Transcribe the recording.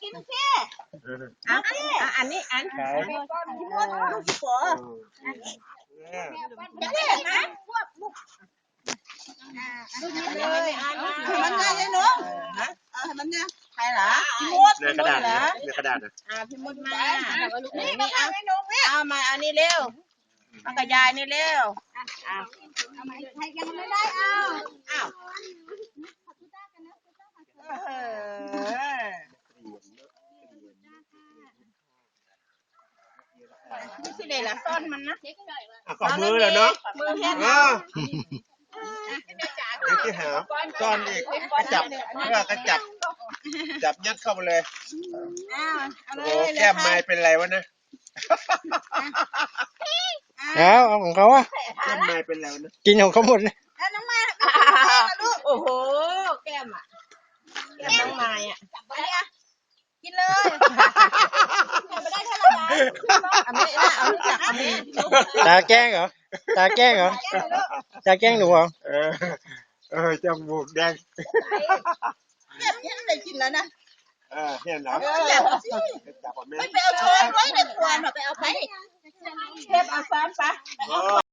ກິນແຄ່ ອ່ະ ອ່ະ ອັນນີ້ ອັນ ຂາຍ ກິນໝົດ ລູກຊິພໍ ເອີ ເອີ ຢ່າເລີຍນະ ພວກ ເອົາໃຫ້ມັນໃຫຍ່ເລີຍໜູ ເອົາໃຫ້ມັນໃຫຍ່ ໃຜລະ ພີ່ມົດ ໃນກະດາດ ໃນກະດາດນະ ອ່າ ພີ່ມົດມາ ນີ້ ມາ ເອົາ ມາ ເອົານີ້ເລັວ ເອົາກະຢາຍນີ້ເລັວ ອ່າ ໃຜຍັງບໍ່ໄດ້ເອົາ ເອົາ ເອີ ນີ້ຊິໄດ້ລະ ຊ້ອນມັນນະ ອ່ະ ກໍມືແລ້ວເນາະ ມືແຮງ ເອີ ອ່ະ ນີ້ຊິຫາຊ້ອນອີກ ກະຈັບ ເອີ ກະຈັບ ຈັບຍັດເຂົ້າໄປເລີຍ ອ້າວ ເອົາເລີຍ ໂອ້ ແກ້ມໄມ້ເປັນໄລວະນະ ເອົາ ເອົາຂອງເຂົາອະ ແກ້ມໄມ້ເປັນໄລວະນະ ກິນຂອງເຂົາໝົດເລີຍ ເອົານ້ອງມາ ໂອ້ໂຫ ແກ້ມອະ ແກ້ມນ້ອງມາຍອະ ຈັບບໍ່ໄດ້ອະ ກິນເລີຍ ກິນບໍ່ໄດ້ເທົ່າໃດ ເອົາແມ່ ເອົາ ເອົາແມ່ ຕາແກ້ງເຫລໍ? ຕາແກ້ງເຫລໍ? ຕາແກ້ງໜູເຫລໍ? ເອີ ເອີ ຈະມູກແດງ ແບບນີ້ໄດ້ກິນແລ້ວນະ ເອີ ເຫັນແລ້ວ ເອີ ຈັບເອົາແມ່ ໄປ ໄປເອົາຊ້ອນໄວ້ໃນຄົວນະ ໄປເອົາໄປ ເກັບເອົາຊ້ອນໄປ ໄປເອົາ